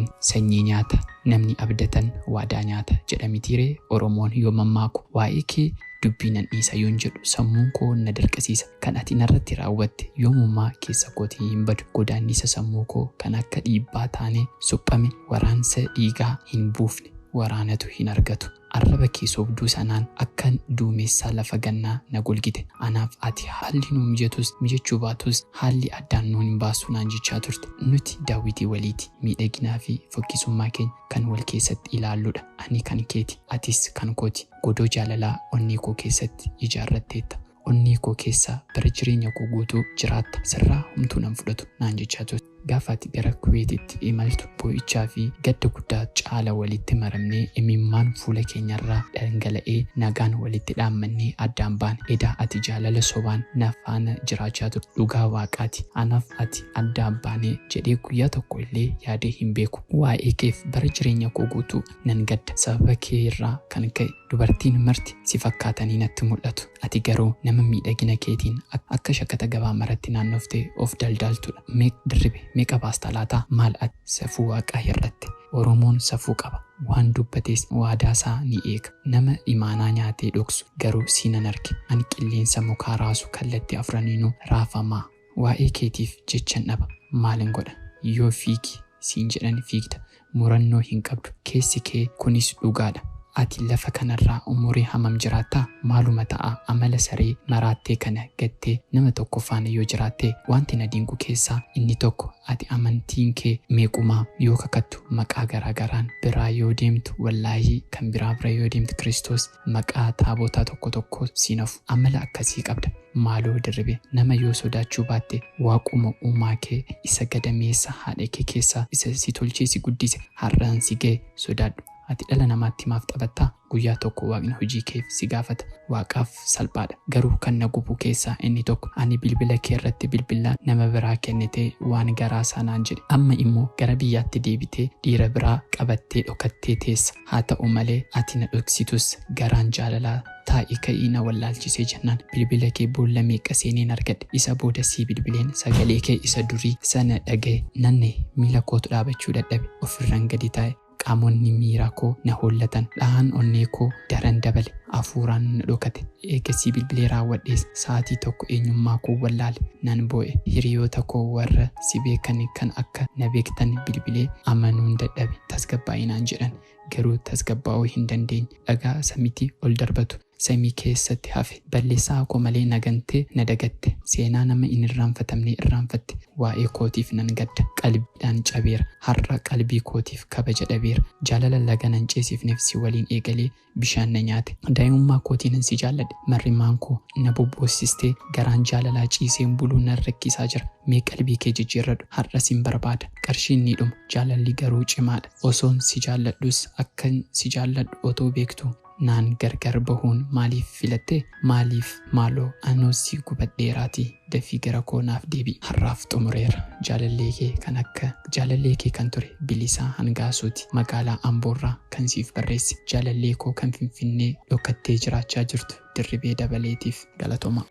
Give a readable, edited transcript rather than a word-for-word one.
Abdatan sanyii nyaata, namni abdatan waadaa nyaata jedha mitiiree Oromoon yoo mammaaku. Waa'ee kee dubbii nan dhiisa yoon jedhu sammuun koo na dirqisiisa. Kan ati narratti raawwatte yoomummaa keessa kootii hin badu. Godaannisa sammuu koo kan akka dhiibbaa taanee suphame waraansa dhiigaa hin buufne waraanatu hin argatu. Arraba kee sobduu sanaan akkan duumessaa lafa gannaa na golgite. Anaaf ati haalli nu mijatus mijachuu baatus haalli addaan nu hin baasu naan jechaa turte. Nuti daawwitii waliiti. Miidhaginaa fi fokkisummaa keenya kan wal keessatti ilaalludha. Ani kan keeti, atis kan kooti. Godoo jaalalaa onnee koo keessatti ijaarratteetta. Onnee koo keessa bara jireenya koo guutuu jiraatta. Sirraa homtuu nan fudhatu naan jechaa turte. Gaafa ati gara Kuweetitti imaltu boo'ichaa fi gadda guddaa caala walitti maramnee imimmaan fuula keenyarraa dhangala'ee nagaan walitti dhaammannee addaan baane. Edaa ati jaalala sobaan na faana jiraachaa turte. Dhugaa waaqaati. Anaaf ati addaan baanee jedhee guyyaa tokko illee yaadee hin beeku. Waa'ee keef bara jireenya koo guutuu nan gadda. Sababa kee irraa kan ka'e dubartiin marti si fakkaatanii natti mul'atu. Ati garuu nama miidhagina keetiin akka shakata gabaa maratti naannoftee of daldaaltudha. Meeq Dirribe meeqa baasta laata? Maal ati safuu waaqaa hir'atte? Oromoon safuu qaba. Waan dubbates waadaasaa ni eega. Nama imaanaa nyaatee dhoksu garuu siinan arge. Ani qilleensa mukaa raasu kallattii afraniinuu raafamaa. Waa'ee keetiif jechan dhaba. Maalin godha? Yoo fiigi siin jedhan fiigda. Murannoo hin qabdu. Keessi kee kunis dhugaadha. Ati lafa kanarraa umurii hammam jiraattaa? Maaluma ta'a amala saree maraattee kana gattee nama tokko faana yoo jiraatte? Wanti na dinqu keessaa inni tokko ati amantiin kee meequmaa yoo kakattu maqaa garaa garaan biraa yoo deemtu wallaahii kan biraa bira yoo deemtu Kiristoos maqaa taabotaa tokko tokko siin hafu. Amala akkasii qabda. Maaloo Dirribe nama yoo sodaachuu baatte waaquma uumaa kee isa gadameessa haadha kee keessaa isa si tolchee si guddise har'aan si ga'e sodaadhu. Ati dhala namaatti maaf taphattaa? Guyyaa tokko waaqni hojii keef si gaafata. Waaqaaf salphaadha. Garuu kan na gubu keessaa inni tokko ani bilbila kee irratti bilbillaan nama biraa kennitee waan garaa isaa naan jedhe. Amma immoo gara biyyaatti deebitee dhiira biraa qabattee dhokattee teessa. Haa ta'u malee ati na dhoksitus garaan jaalalaa taa'ii ka'ii na wallaalchisee jennaan bilbila kee boolla meeqa seeneen argadhe. Isa booda sii bilbileen sagalee kee isa durii sana dhaga'e. Nanne miila kootu dhaabachuu dadhabe. Ofirran gadi taa'e. Qaamonni miiraa koo na hollatan. Dhahaan onnee koo daran dabale. Hafuuraan na dhokate. Eegasii bilbilee raawwadhees sa'aatii tokko eenyummaa koo wallaale. Nan boo'e. Hiriyoota koo warra si beekan kan akka na beektan bilbilee amanuun dadhabe. Tasgabbaa'i naan jedhan. Garuu tasgabbaa'uu hin dandeenye. Dhagaa samiitti ol darbatu samii keessatti hafe. Balleessaa koo malee na gantee na dagatte. Seenaa nama hin irraanfatamne irraanfatte. Waa'ee kootiif nan gadda. Qalbiidhaan cabeera. Har'a qalbii kootiif kabaja dhabeera. Jaalala laga nan ceesifneef si waliin eegalee bishaan na nyaate. Daa'imummaa kootiinan si jaalladhe. Marrimaan koo na bobboossistee garaan jaalalaa ciiseen buluu nan rakkisaa jira. Mee qalbii kee jijjiirradhu. Har'a sin barbaada. Qarshiin ni dhuma. Jaalalli garuu cimaadha. Osoon si jaalladhus akkan si jaalladhu otoo beektuu naan gargar bahuun maaliif filatte? Maaliif maaloo anoo si gubadheeraatii dafii gara koo naaf deebi'i. Har'aaf xumureera. Jaalallee kee kan akka jaalallee kee kan ture Bilisaa Hangaasuuti magaalaa Amboorraa kan siif barreesse. Jaalallee koo kan Finfinnee dhokattee jiraachaa jirtu Dirribee Dabaleetiif galatoomaa.